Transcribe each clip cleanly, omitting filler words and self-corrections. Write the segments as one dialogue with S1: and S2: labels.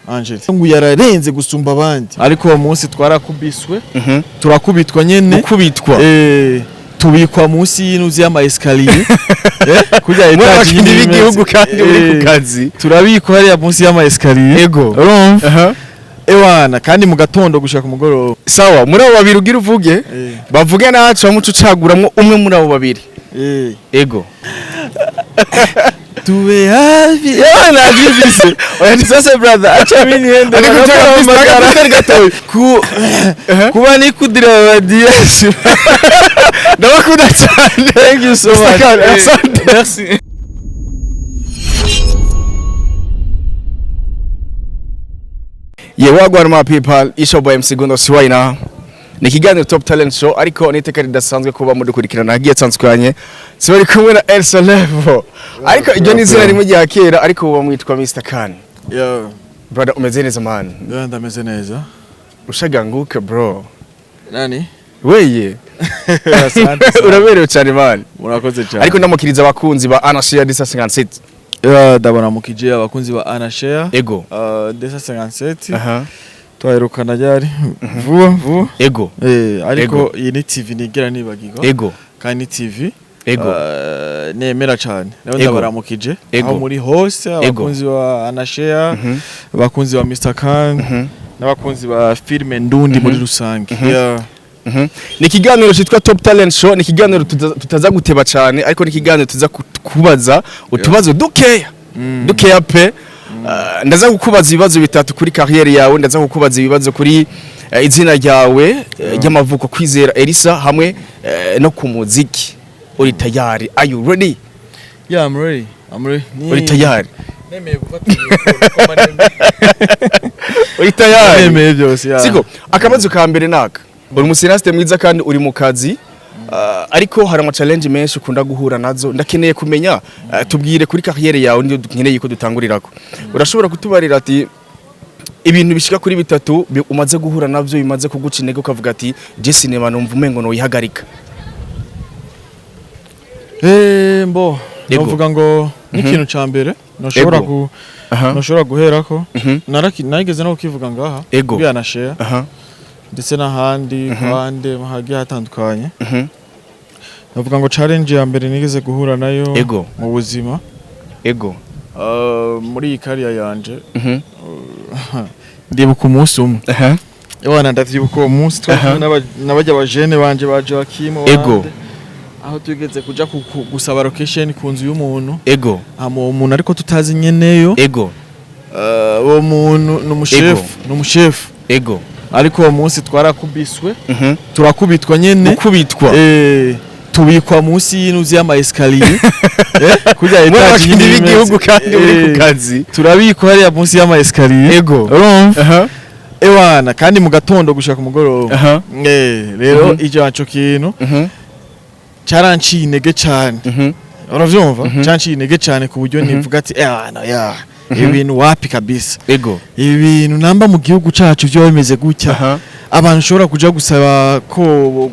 S1: Angel ngo yararenze gusumba abandi, ariko uwo munsi twarakubiswe, turakubitwa nyene.
S2: Gukubitwa.
S1: Tubikwa munsi y'inuzi y'ama escalier, kurya
S2: muri
S1: étage
S2: abakinyi
S1: nyine
S2: b'igihugu
S1: imeze.
S2: kandi uri ku kazi.
S1: Turabikwa hariya munsi y'ama escalier. Urumva?
S2: Aha.
S1: Ewana, kandi mu gatondo gushika ku mugoroba.
S2: Sawa, muri abo babiri ugira uvuge, bavuge nacu bamuca ucaguramwo umwe muri abo babiri. Ego.
S1: Tube hafi, ewana, navyumvise.
S2: Oya,
S1: Sasa brother, acha mimi niende.
S2: Ariko
S1: Barakuhamagara.
S2: gatoya.
S1: Ku kuba nikudira badia.
S2: Ndabakunda cyane.
S1: Thank you so
S2: Mr.
S1: much.
S2: Khan, asante.
S1: Merci.
S2: Yeah, wagwan my people, it's your boy MC Gundo Siwaina. Ni ikiganiro Top Talent Show, ariko n'iteka ridasanzwe kuba mudukurikirana hagiye atandukanye. Sibari kumwe na Elsa Levo. Ariko iryo ni izina rimwe rya kera, ariko ubu bamwitwa Mr. Khan.
S1: Yo.
S2: Brother, umeze neza man?
S1: Yo, ndameze neza.
S2: Ushaganguka bro.
S1: Nani?
S2: Weye.
S1: Asante sana.
S2: Uraberewe cyane man.
S1: Murakoze cyane.
S2: Ariko ndamukiriza abakunzi ba Anashia Disa 57.
S1: Yeah, ndabona mukije abakunzi ba Anashare.
S2: Ego.
S1: Desa 57.
S2: Aha.
S1: Twaherukana ryari? Vuba vuba.
S2: Ego.
S1: Ariko iyi ni TV nigera nibagirwa.
S2: Ego.
S1: Kandi ni TV
S2: Ego.
S1: Nemera cyane. Rero
S2: Ego.
S1: ndabaramukije
S2: Ego.
S1: aho muri hose, abakunzi ba Anashare, abakunzi ba Mr. Khan n'abakunzi ba filime ndundi muri rusange. Yeah.
S2: Ni ikiganiro cyitwa Top Talent Show, ni ikiganiro tutaza guteba cyane, ariko ni ikiganiro tuza kubaza utubazo dukeya. Dukeya pe. Ndaza kukubaza ibibazo bitatu kuri carrière yawe, ndaza kukubaza ibibazo kuri izina ryawe ry'amavuko Kwizera Elisa, hamwe no ku muziki. Uri tayari? Are you ready?
S1: Yeah, I'm ready. I'm ready.
S2: Uri tayari?
S1: Nemeye gufata ibikoma nemeye.
S2: Uri tayari?
S1: Nemeye byose, yeah.
S2: Siko, akabazo ka mbere naka. Uri umu cinéaste mwiza kandi uri mu kazi. Ariko hari ama challenge menshi ukunda guhura nazo. Ndakeneye kumenya, tubwire kuri carrière yawe, niyo nkeneye ko dutangurirako. Urashobora kutubarira ati ibintu bishika kuri bitatu umaze guhura navyo bimaze kuguca intege, ukavuga ati je cinéma numva umengo noyihagarika?
S1: Mbo,
S2: Ego.
S1: novuga ngo n'ikintu ca mbere noshobora
S2: Ego.
S1: ku noshobora guherako, narigeze no kukivuga ngaha
S2: Ego.
S1: kuri Anashare ndetse n'ahandi kuhande hagiye hatandukanye. Navuga ngo challenge ya mbere nigeze guhura nayo
S2: Ego.
S1: mu buzima, muri iyi career yanje, ndibuka umunsi umwe. Ewana, ndavyibuka uwo munsi twari kumwe n'abarya bajene banje ba Joaquim
S2: Ego.
S1: bande, aho tugeze kuja gusaba location ku nzu y'umuntu. Hama uwo muntu, ariko tutazi nyeneyo. Uwo muntu ni umushefu, ni umushefu. Ariko uwo munsi twarakubiswe, turakubitwa nyene.
S2: Gukubitwa.
S1: Tubikwa munsi y'inuzi y'ama escalier, kurya
S2: muri
S1: étage
S2: abakinyi
S1: nyine
S2: b'igihugu
S1: imeze.
S2: kandi uri ku kazi.
S1: Turabikwa hariya munsi y'ama escalier. Urumva? Ewana, kandi mu gatondo gushika ku mugoroba. Rero icyo ico kintu caranciye intege cane. Uravyumva? Caranciye intege cane ku buryo nivuga ati ewana, ya ibi bintu wapi kabisa. Ibi bintu namba mu gihugu cacu vyo bimeze gutya, abantu ushobora kuja gusaba ko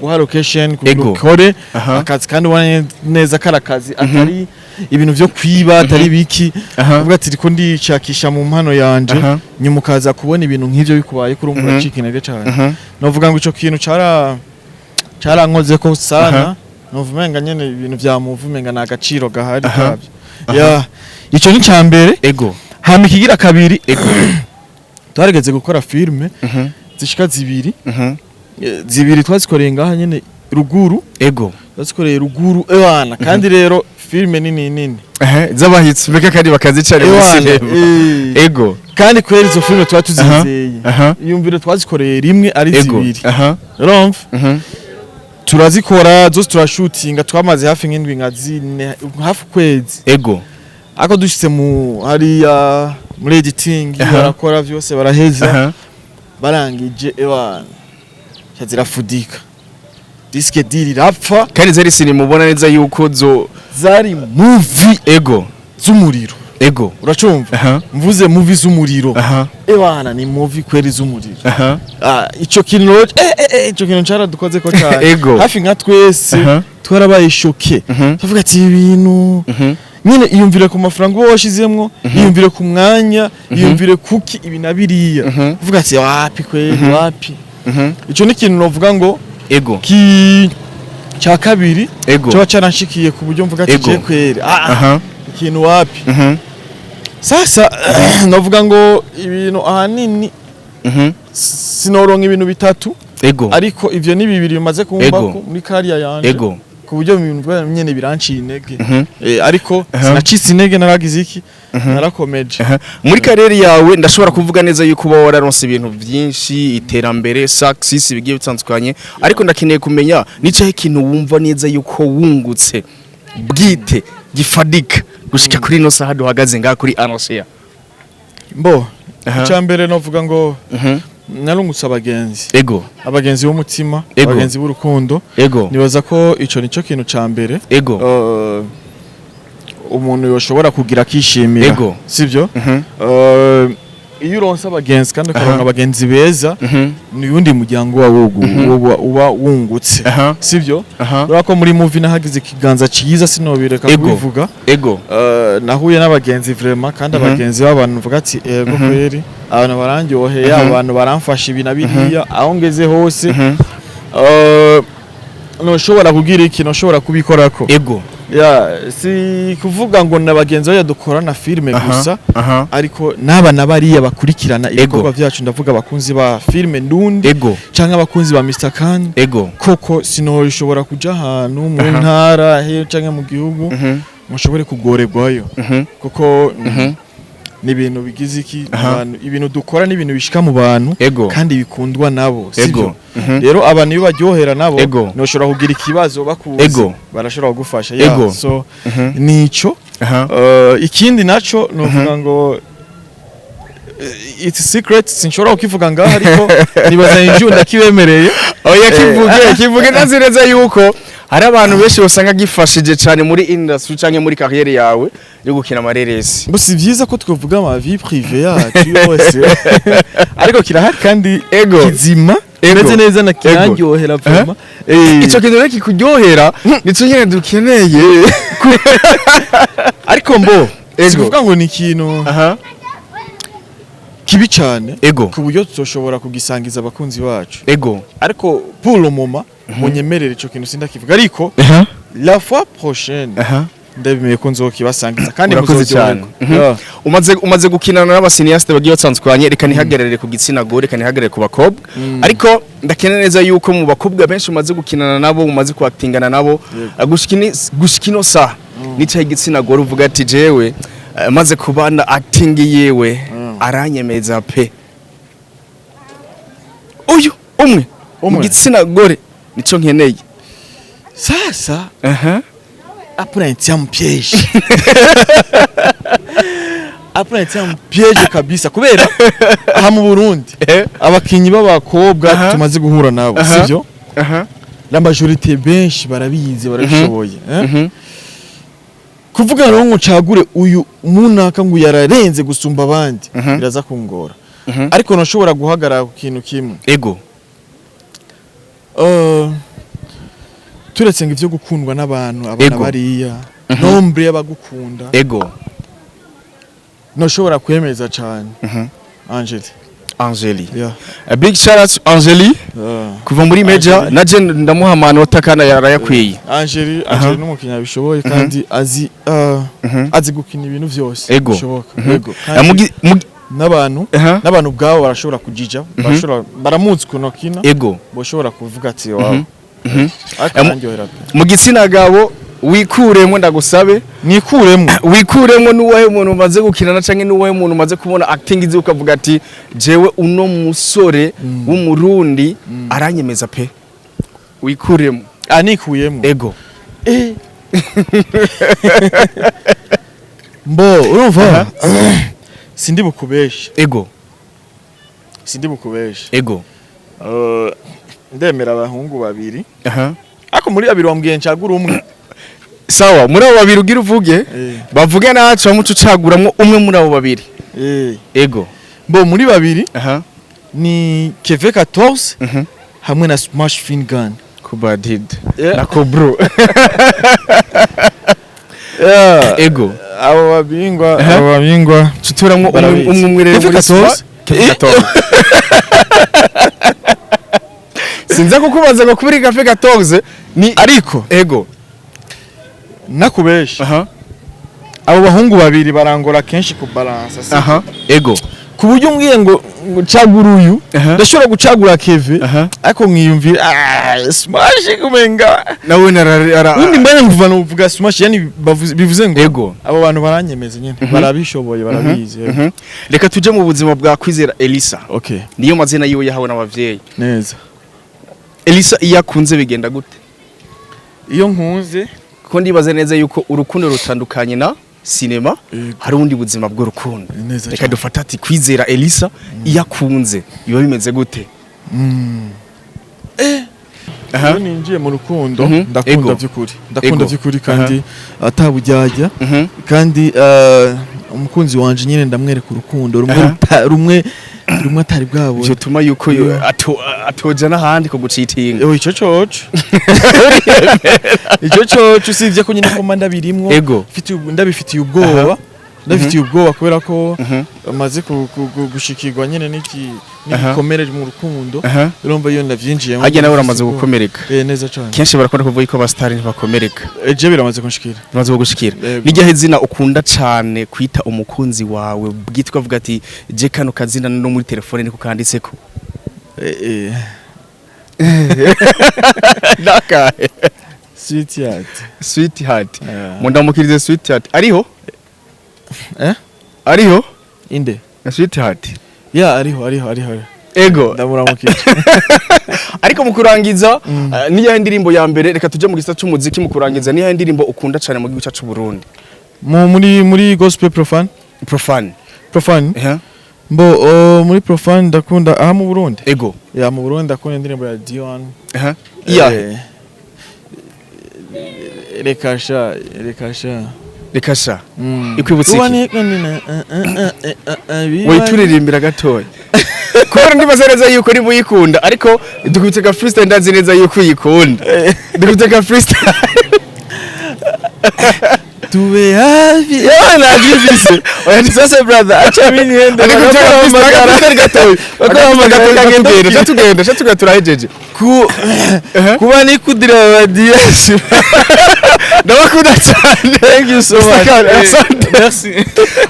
S1: guha location kugira ukore akazi, kandi ubona neza ko ari akazi, atari ibintu vyo kwiba, atari biki, uvuga ati riko ndishakisha mu mpano yanje, nyuma ukaza kubona ibintu nk'ivyo bikubaye, kurumva uracika intege cane. Novuga ngo ico kintu carankozeko sana. Numva umenga nyene ibintu vya movie umenga nta gaciro gahari kavyo. Ya, ico ni ca mbere. Hama ikigira kabiri, twarigeze gukora filme zishika zibiri. Zibiri twazikoreye ngaha nyene ruguru. Twazikoreye ruguru, ewana, kandi rero filme nini nini.
S2: Z'abahitsi mbega kandi bakazicana muri
S1: Ewana,
S2: sinema.
S1: Kandi kweri izo filme tuba tuzizeye. Iyumvire, twazikoreye rimwe ari zibiri. Urumva? Turazikora zose, turashutinga, twamaze hafi nk'indwi nka zine, hafi ukwezi. Ariko dushitse mu hariya muri editing, barakora vyose baraheza. Barangije, ewana, ca zirafudika, disque dur irapfa.
S2: Kandi zari sinema ubona neza yuko zo
S1: Zari movie z'umuriro. Uracumva? Mvuze movie z'umuriro, ewana, ni movie kweri z'umuriro. Ah, ico kintu rero, ico kintu caradukozeko cane. Hafi nka twese twarabaye choqué, tuvuga ati ibi bintu Nyine iyumvire ku mafaranga uba washizemwo, iyumvire ku mwanya, iyumvire kuki ibi na biriya, uvuga ati: "Wapi kweli, wapi." Ico ni ikintu novuga ngo ki cya kabiri coba caranshikiye ku buryo mvuga ati: "Je kweli, ikintu wapi." Sasa novuga ngo ibintu ahanini, sinoronka ibintu bitatu, ariko ivyo ni bibiri bimaze kumbako muri carrière yanje, ku buryo ibintu nyene biranciye intege. Ariko sinacitse intege, naragize iki, narakomeje.
S2: Muri carrière yawe ndashobora kuvuga neza yuko uba wararonse ibintu byinshi, iterambere, success bigiye bitandukanye, ariko ndakeneye kumenya nicaye ikintu wumva neza yuko wungutse bwite gifadika gushika kuri ino saha duhagaze ngaha kuri Anosia.
S1: Mbo icya mbere novuga ngo narungutse abagenzi, abagenzi b'umutima, abagenzi b'urukundo. Nibaza ko ico nico kintu ca mbere umuntu yoshobora kugira akishimira, sibyo? Iyo uronse abagenzi kandi ukaronka abagenzi beza, ni uwundi muryango uba wungutse, sibyo? Urabona ko muri movie nahagize ikiganza cyiza, sinobireka kubivuga. Nahuye n'abagenzi vraiment, kandi abagenzi b'abantu mvuga ati: "Ego kweri, abantu barandyoheye, abantu baramfasha ibi na biriya aho ngeze hose." Noshobora kugira iki, noshobora kubikorako. Ya, si kuvuga ngo na bagenzi bayo dukorana filime gusa, ariko n'aba na bariya bakurikirana ibikorwa vyacu, ndavuga abakunzi ba filime ndundi canke abakunzi ba Mr Khan. Koko sinoshobora kuja ahantu mu ntara he canke mu gihugu mushobore kugorerwayo, kuko ni ibintu bigize iki, abantu, ibintu dukora ni ibintu bishika mu bantu kandi bikundwa nabo, sibyo? Rero abantu iyo baryohera nabo, ntushobora kugira ikibazo bakuzi, barashobora kugufasha ya. So nico. Ikindi naco novuga ngo it's secret, sinshobora kukivuga ngaho, ariko nibaza inju ndakibemereye.
S2: Oya, kivuge, kivuge. Ndazi neza yuko hari abantu benshi usanga gifashije cyane muri industry canke muri carrière yawe yo gukina amareresi.
S1: Ngo si vyiza ko twavuga ama vie privée yacu yose, ariko kirahari kandi kizima, kimeze neza na kiraryohera vraiment.
S2: Ico kintu rero kikuryohera nico nyene dukeneye.
S1: Ariko mbo sikuvuga ngo ni ikintu kibi cyane ku buryo tutoshobora kugisangiza abakunzi bacu, ariko pour le moment munyemerere ico kintu sindakivuga, ariko la fois prochaine ndabimeye ko nzokibasangiza kandi
S2: Urakoze cyane.
S1: muzoryoherwa. Yeah.
S2: Umaze gukinana n'aba cinéastes bagiye batandukanye. Reka ntihagarare ku gitsina gore, reka ntihagarare ku bakobwa, ariko ndakenera neza yuko mu bakobwa benshi umaze gukinana nabo, umaze kuactingana nabo, gushika ino saha nicaye igitsina gore uvuga ati: "Jewe maze kubana acting yewe aranyemeza pe, uyu umwe mu
S1: Umwe.
S2: gitsina gore nico nkeneye."
S1: Sasa hapo naitia mpiège, hapo naitia mpiège kabisa, kubera aha mu Burundi abakinyi b'abakobwa tumaze guhura nabo, sivyo, la majorité benshi barabizi, barabishoboye, eh? Kuvuga rero ngo ncagure uyu munaka ngo yararenze gusumba abandi, biraza kungora, ariko nashobora guhagarara ku kintu kimwe. Turetse ngo ivyo gukundwa n'abantu abana bariya, nombre y'abagukunda, ntushobora kwemeza cyane Angeli.
S2: Angeli.
S1: Yeah.
S2: A big shout out to Angeli kuva muri Major.
S1: Angeli.
S2: Na je ndamuha amanota kandi yarayakwiye.
S1: Angeli, Angeli n'umukinnyi abishoboye kandi azi azi gukina ibintu vyose bishoboka. Ego. Kandi n'abantu n'abantu ubwabo barashobora kujija, barashobora, baramuzi ukuntu akina, boshobora kuvuga ati: "Wow." Ariko arandyohera pe.
S2: Mu gitsina gabo wikuremo, ndagusabe.
S1: Nikuremo?
S2: Wikuremo. N'uwahe muntu umaze gukinana canke n'uwahe muntu umaze kubona acting izi ukavuga ati: "Jewe uno musore w'umurundi aranyemeza pe"? Wikuremo.
S1: Ah, nikuyemo?
S2: Ego.
S1: Mbo urumva sindi bukubeshe. Sindi bukubeshe. Ndemera abahungu babiri, ariko muri babiri wambwiye ncagura umwe.
S2: Sawa, muri abo babiri ugira uvuge, bavuge naco muco ucaguramwo umwe muri abo babiri. Ego.
S1: Mbo muri babiri ni Keve 14 hamwe na Smash Fin Gun.
S2: Kubadid.
S1: Yeah.
S2: Na Kobro.
S1: Yeah.
S2: Ego.
S1: Abo babingwa,
S2: Aha.
S1: abo babingwa
S2: Tuturamwo umwe.
S1: Barabizi.
S2: Umwe umwe rero
S1: Kefe
S2: muri
S1: 14?
S2: Kefe 14. Sinza kukubaza ngo kubiri Cafe 14 ni
S1: Ariko
S2: ego.
S1: Nakubesha,
S2: Aha.
S1: abo bahungu babiri barangora kenshi ku balance si?
S2: Aha, ego.
S1: Ku buryo umbwiye ngo cagura uyu, ndashobora gucagura Keve, ariko nkiyumvira, ah, Smash kumenga
S2: Nawe narara.
S1: Undi mbanya nkuva nuvuga Smash, yani bivuze ngo abo bantu baranyemeza nyine, barabishoboye, barabizi, yego.
S2: Reka tuje mu buzima bwa Kwizera Elisa.
S1: Okay.
S2: Niyo mazina yiwe yahawe n'abavyeyi.
S1: Neza.
S2: Elisa iyo akunze bigenda gute?
S1: Iyo nkunze,
S2: Kuko ndibaza neza yuko urukundo rutandukanye na sinema.
S1: Yego.
S2: Hari ubundi buzima bw'urukundo.
S1: Neza
S2: Reka
S1: cyane.
S2: dufate ati Kwizera Elisa iyo akunze biba bimeze gute?
S1: Iyo ninjiye mu rukundo, ndakunda by'ukuri, ndakunda by'ukuri kandi atabujyajya, kandi umukunzi wanje nyine ndamwereka urukundo rumwe, rumwe rumwe atari bwabone.
S2: Ivyo tuma yuko atoja n'ahandi ko gucitinga.
S1: Yo, ico coco usibye ko nyine ko ndabirimwo, ndabifitiye ubwoba, ndabifitiye ubwoba kubera ko maze gushikirwa nyine n'igikomere mu rukundo. Urumva iyo ndavyinjiyemo,
S2: Harya nawe uramaze
S1: ndabifise ubwoba.
S2: gukomereka?
S1: Eh, neza cane.
S2: Kenshi barakunda kuvuga yuko abasitari ntibakomereka.
S1: Eje biramaze kunshikira.
S2: Bimaze kugushikira?
S1: Yego.
S2: Niryahe zina ukunda cane kwita umukunzi wawe bwitwa, avuga ati je kano kazina no muri telefone niko kanditseko? Nakahe?
S1: Sweetheart.
S2: Sweetheart.
S1: Yeah.
S2: Mundamukirize sweetheart, ariho?
S1: Eh?
S2: Ariho?
S1: Inde?
S2: Na sweetheart.
S1: Ya, ariho, ariho, ariho, ariho.
S2: Ego.
S1: Ndamuramukije.
S2: Ariko mu kurangiza, niyahe ndirimbo ya mbere, reka tuje mu gisata c'umuziki, mu kurangiza, niyahe ndirimbo ukunda cane mu gihugu cacu Burundi?
S1: Muri gospel profane?
S2: Profane.
S1: Profane.
S2: Eh.
S1: Mbo muri profane ndakunda aha mu Burundi.
S2: Ego.
S1: Ya, mu Burundi ndakunda indirimbo ya Dion.
S2: Iyahe?
S1: Reka sha, reka sha.
S2: Reka sha. Ikwibutsa iki?
S1: Iki?
S2: Wituririmbira gatoya kubera ndibaza neza yuko niba uyikunda, ariko dukubite ka freestyle, ndazi neza yuko uyikunda, dukubite ka freestyle.
S1: Tube hafi yawe, navyumvise. Sasa brother, acha mimi niende.
S2: Ariko
S1: Bakahamagara.
S2: freestyle gatoya.
S1: Bakahamagara,
S2: tugenda,
S1: ngende.
S2: tugenda, turahejeje.
S1: Kuba nikudira abadiyashi.
S2: Ndabakunda cyane.
S1: Thank you so much.
S2: Asante. Asante.
S1: Merci.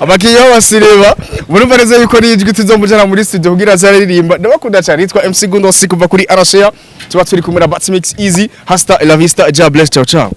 S2: Abakiriya b'abasireba murumva neza yuko n'ijwi tuzomujana muri studio kugira azaririmba. Ndabakunda cyane, yitwa MC Gundosi kuva kuri Arashea, tuba turi kumwe na Batmix Easy. Hasta la vista, ja bless, ciao ciao.